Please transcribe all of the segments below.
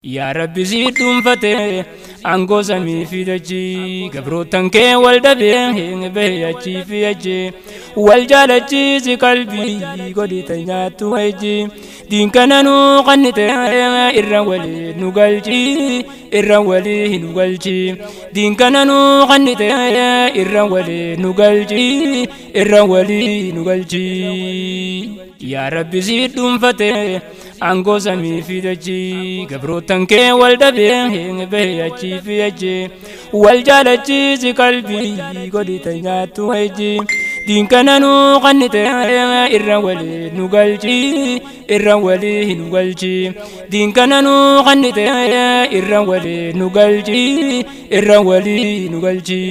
Yaa Rabbi si dhuunfate aangoo samii fi dachii, gabroottan kee wal dhabee bahee achii fi achi. Wal jaalachiisi qalbii godhite nyaattu wajji, diinkana nuu qannite irra walii nu galchi, irra walii nu galchi. Diinkana nuu qannite irra walii nu galchi, irra walii nu galchi. Yaa Rabbi si dhuunfate aangoo samii fi dachii, gabroottan kee wal dhabee bahee achii fi achi. Wal jaalachiisi qalbii godhite nyaattu wajji, diinkana nuu qannite irra walii nu galchi, irra walii nu galchi. Diinkana nuu qannite irra walii nu galchi, irra walii nu galchi.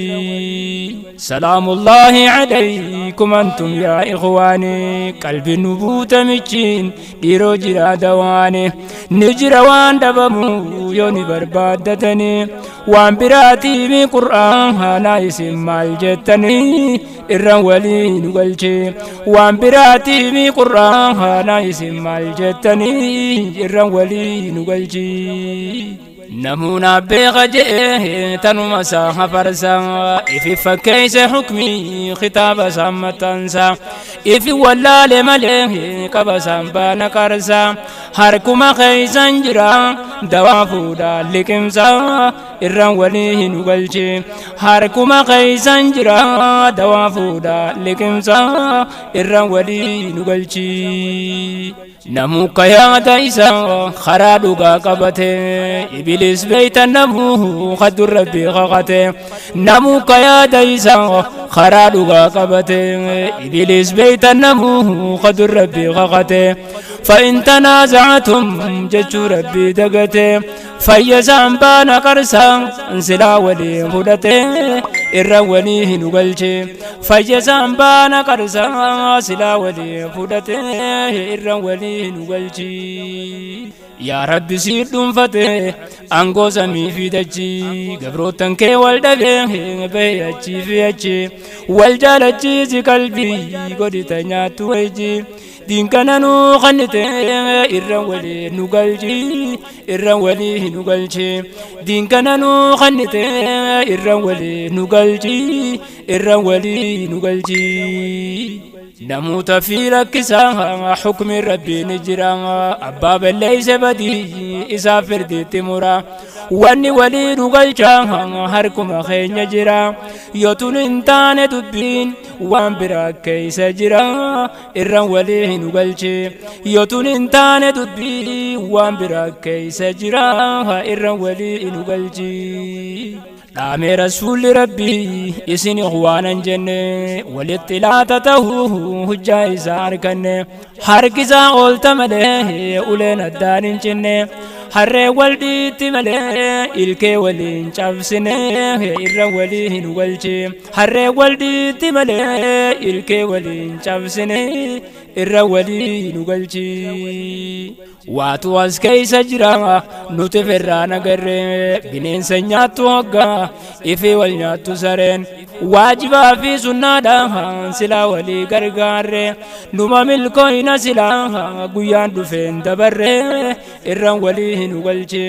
Salaamullaahi alaykum antum yaa ikhwaani, qalbi nu buutamichiin dhiiroo jira dawaani ni jira waan dhabamu yoo ni barbaaddatanii waan biraatiimi qur'aanaa isin maal jettanii irra walii nu galchi. Waan biraatiimi qur'aanaa isin maal jettanii irra walii nu galchi. Namuuna beeka je'e tanuma isaa hafarsa, ifi fakkeeyse hukmii kitaaba isaa maxxansa, ifi wallaale malee qaba isaan baana qarsa. Harkuma keeysan jira dawaa fuudhaa liqimsa, irra walii nu galchi. Harkuma keeysan jira dawaa fuudhaa liqimsa, irra walii nu galchi. Namuka yaada isaa karaa dhugaa qabate, ibilis beeytan namuu kaddu rabbi qaqate. Namuka yaada isaa karaa dhugaa qabate, ibilis beeytan namuu kaddu rabbi qaqate. فإن تنازعتم جتشو ربي دقته فيسان بانا قرسا سلا ولي فدته إرى ولي نقلشي. فيسان بانا قرسا سلا ولي فدته إرى ولي نقلشي. Yaa Rabbi si dhuunfate aangoo samii fi dachii, gabroottan kee wal dhabee bahee achii fi achi. Wal jaalachiisi qalbii godhite nyaattu wajji, diinkana nuu qannite irra walii nu galchi, irra walii nu galchi. Diinkana nuu qannite irra walii nu galchi, irra walii nu galchi. Namoota fi rakkisaa hukmi rabbiin jira, abbaa balleeyse badii isaa firdiitti mura. Wanni walii nu galcha harkuma keenya jira, yoo tun hin taane dubbiin waan biraa keeysa jira, irra walii nu galchi. Yoo tun hin taane dubbiin waan biraa keeysa jira, irra walii nu galchi. Dhaame rasuulli rabbii isin ikhwaanan jenne, walitti laata ta'uu hujjaa isaa arganne. Harkisaa oolta malee uleen addaan hin cinne, harree wal dhiitti malee ilkee waliin cabsine, irra walii nu galchi. Harree wal dhiitti malee ilkee waliin cabsine, irra walii nu galchi. Waatu as keeysa jira nuti firraan agarre, bineensa nyaattu hoggaa ifii wal nyaattu sareen. Waajibaa fi sunnaadhaan silaa walii gargaarre, numa milkooyna silaa guyyaan dhufeen dabarre, irra walii nu galchi.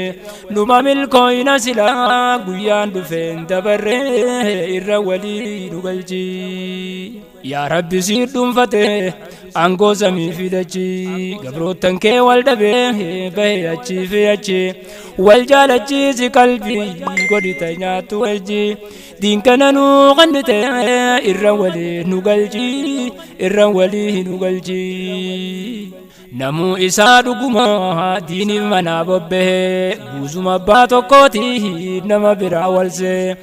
Numa milkooyna silaa guyyaan dhufeen dabarre, irra walii nu galchi. Yaa Rabbi si dhuunfate aangoo samii fi dachii, gabroottan kee wal dhabee bahee achii fi achi. Wal jaalachiisi qalbii godhite nyaattu wajji, diinkana nuu qannite irra walii nu galchi, irra walii nu galchi. Namuu isaa dhuguma diiniif manaa bobbahee, guuzuma abbaa tokkooti nama biraa walsee.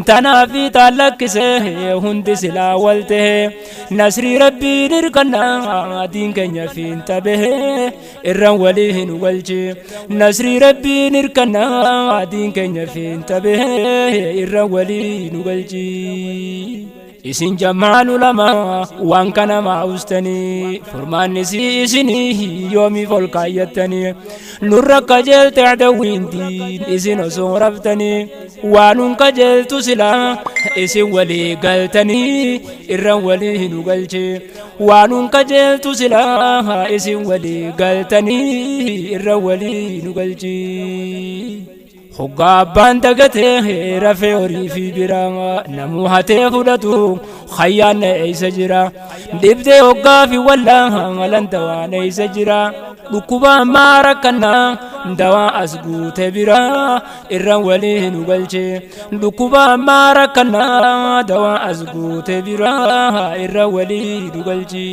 Tanaa fi taallakkisee hundi silaa wal ta'e, nasrii rabbiin hirkannaa diin keenya fiin taphee, irra walii nu galchi. Nasrii rabbiin hirkannaa diin keenya fiin taphee, irra walii nu galchi. Isin jammaan ulamaa waan kana maa'ustanii furmaanni si isinii yoomiif ol kaayyattanii nurra kajeelte adawwiin diin isin osoo raftanii waanuun kajeeltu silaa isin walii galtanii irran walii nu galche waanuun kajeeltu silaa isin walii galtanii irran walii nu galche. Hoggaa abbaan dagatee rafee horii fi biraa namuu hatee fudhatu hayyaan na eessa jira dhibdee hoggaa fi wallaa malan dawaan eessa jira dhukkuba ammaa rakkannaa dawaa as guute biraa irraan walii nu galche dhukkuba ammaa rakkannaa dawaa as guute biraa irraan walii nu galche.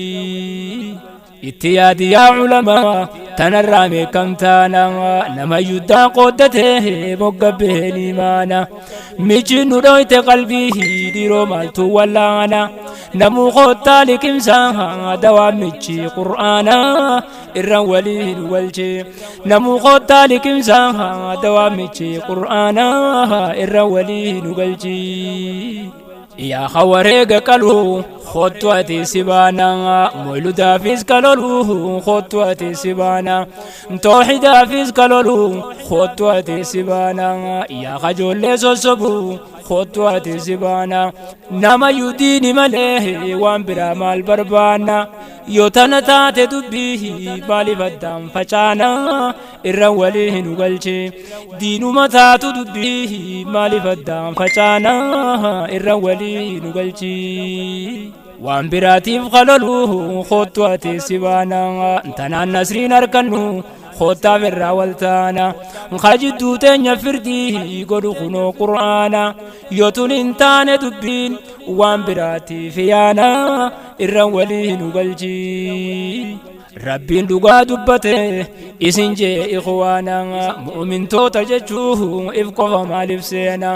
Itti yaadi yaa ulamaa tanarraa beekamtaana nama yuddaa qooddatee moggabbeen imaana michi nu dhoyte qalbii dhiiroo maaltu wallaana namuu koottaa liqimsaa dawaa michi qur'aana irraan walii nu galche namuu koottaa liqimsaa dawaa michi qur'aana irraan walii nu galche. Yaa hawareega qaluu kottu ati si baana moyludaafis kalolu kottu ati si baana tooxidaafis kalolu kottu ati si baana yaa kajoollee sossobu kottu ati si baana nama yudiini malee waan biraa maal barbaanna yoo tana taate dubbii maaliif addaan facaana irra walii nu galche diinuma taatu dubbii maaliif addaan facaana irra walii nu galche waan biraatiif kalolu kottu ati si baana tanaan nasriin harkannu kottaaf irraa waltaana kajidduu teenya firdii godhu kunoo qur'aana yoo tun hin taane dubbiin waan biraatiif yaana irra walii nu galchi. Rabbiin dhugaa dubbate isin jee ikhwaana mu'mintoota jechuu if qofa maaliif seena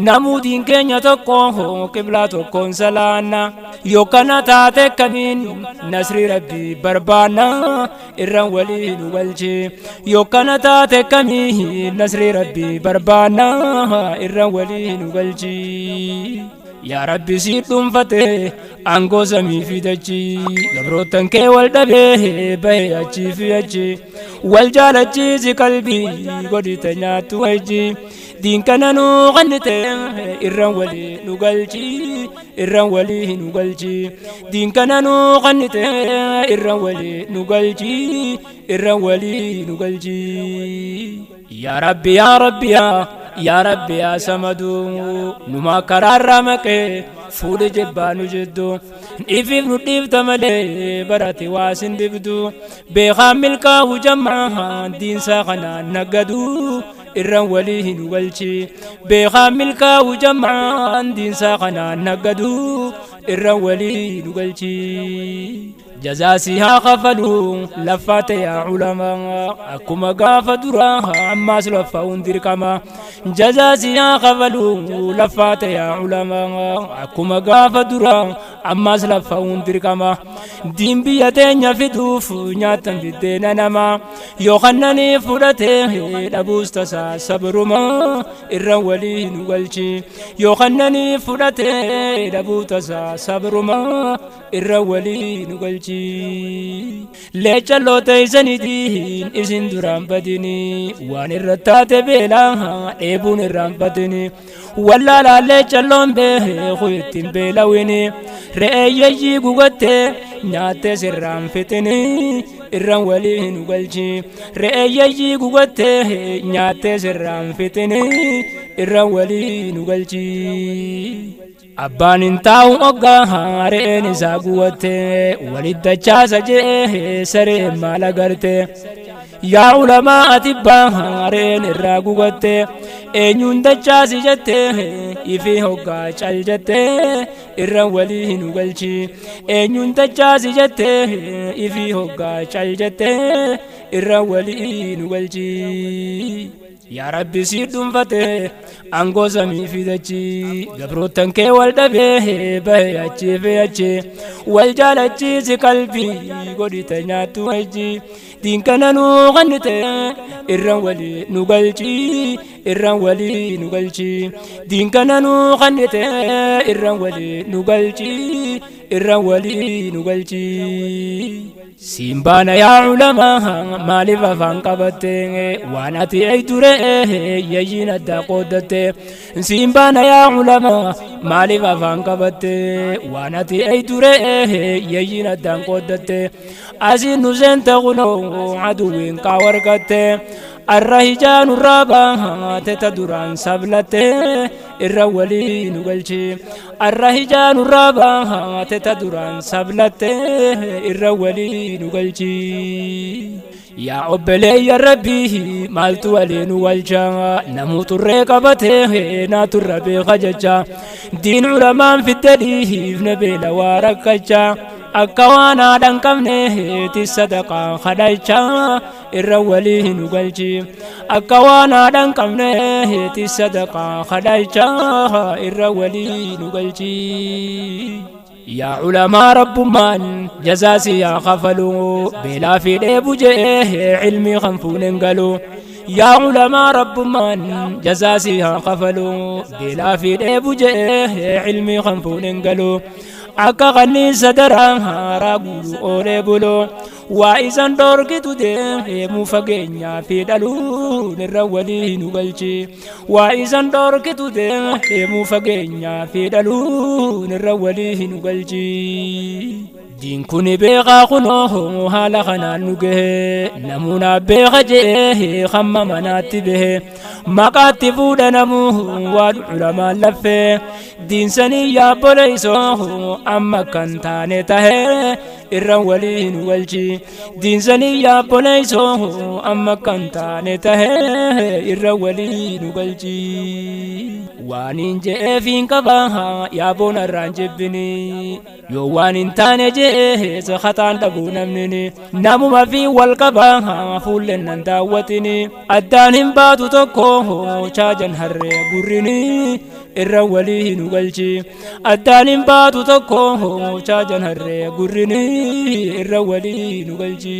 namuu diin keenya tokko qiblaa tokkoon salaanna yoo kana taate kamiin nasrii rabbii barbaanna irraan walii nu galchi yoo kana taate kamiin nasrii rabbii barbaanna irraan walii nu galchi. Yaa Rabbi si dhuunfate aangoo samii fi dachii gabroottan kee wal dhabee bahee achii fi achi wal jaalachiisi qalbii godhite nyaattu wajji diin kana nuu qannite irraan walii nu galchi irraan walii nu galchi diin kana nuu qannite irraan walii nu galchi irraan walii nu galchi. Yaa Rabbi yaa Rabbi yaa Rabbi yaa Samadu numa karaarraa maqee fuudhe jibbaa nu jiddu ifiif nu dhiifta malee barate waa sin dibdu beekaan milkaa'u jammaa diinsaa kanaan naggadu irraan walii nu galchi beekaan milkaa'u jammaan diinsaa kanaan naggadu irraan walii nu galchi. Jazaasi haa kafalu laffaate yaa ulamaa akkuma gaafa duraa ammaas laffaa'uun dirqama. Jazaasi haa kafalu laffaate yaa ulamaa akkuma gaafa duraa ammaas laffaa'uun dirqama. Diin biyya teenya fiduuf nyaatan biddeena namaa yoo kannanii fudhatee dhabuus tasaa sabruma irraan walii nu galchi yoo kannanii fudhatee dhabuu tasaa sabruma irraan walii nu galchi. Leecalloo teessaniitiin isin duraan badini waan irra taate beelaa dheebuun irraan badini wallaalaa leecalloon beeku ittiin beelawini re'eeyyayyii gugattee nyaattee sirraan fixini irraan walii nu galchi re'eeyyayyii gugattee nyaattee sirraan fixini irraan walii nu galchi. Abbaan hin taa'u hoggaa re'een isaa guwatte walitti dachaasa jee sareen maal agarte yaa ulamaa ati abbaa re'een irraa gugatte eenyuun dachaasi jette ifi hoggaa cal jette irraan walii nu galchi eenyuun dachaasi jette ifi hoggaa cal jette irraan walii nu galchi. Yaa Rabbi sii dhuunfate aangoo samii fidachi gabroottan kee wal dhabee bahe achii fi achi wal jaalachiisi qalbii godhite nyaattu wajji diinkana nuu kannite irraan walii nu galchi irraan walii nu galchi diinkana nuu kannite irraan walii nu galchi irraan walii nu galchi. Simbaana yaa ulamaa maaliif afaan qabatte waan ati ey ture yayyiin addaa qooddatte. Simbaana yaa ulamaa maaliif afaan qabatte waan ati ey ture yayyiin addaan qooddatte. Asiin nu seente kunoo aduwwiin qaawargatte arra hijaa nurraa baate ta duraan sablatte irra walii nu galchi. Arra hijaa nurraa baate ta duraan sablatte irra walii nu galchi. Yaa obboleeyya Rabbii maaltu walii nu walcha namuu xurree qabate naaturra beeka jecha diin ulamaan fidde dhiifne beela waa rakkacha akka waan haadha hin qabne sadaqaa kadhacha irra walii nu galchi akka waan haadha hin qabne sadaqaa kadhacha irra walii nu galchi. Yaa ulamaa rabbummaan jazaasi yaa kafalu beelaa fi dheebu jee ilmii kan fuuneen galu. Yaa ulamaa rabbummaan jazaasi yaa kafalu beelaa fi dheebu jee ilmii kan fuuneen galu. Akka kanniisa daraa haaraa guuru oolee bulu waa isan dhorkitu deemuu fageenyaa fi dhaluun irra walii nu galchi. Waa isan dhorkitu deemuu fageenyaa fi dhaluun irra walii nu galchi. Diin kun beekaa kunoo haala kanaan nu gahe namuuna beeka jee hamma manaatti bahe maqaatti fuudha namuu waan ulamaan laffee diinsanii yaabboleessoo amma kan taane tahe irra walii nu galchi. Diinsanii yaabboleessoo amma kan taane tahe irra walii nu galchi. Waan hin je'eef hin qaba yaaboon irraan jibbini yoo waan hin taane jee sakataan dhabuu namnini namuma fi wal qaba fuulleen nan daawwatini addaan hin baatu tokko chaajan harree gurrini irra walii nu galchi. Addaan hin baatu tokko chaajan harree gurrini irra walii nu galchi.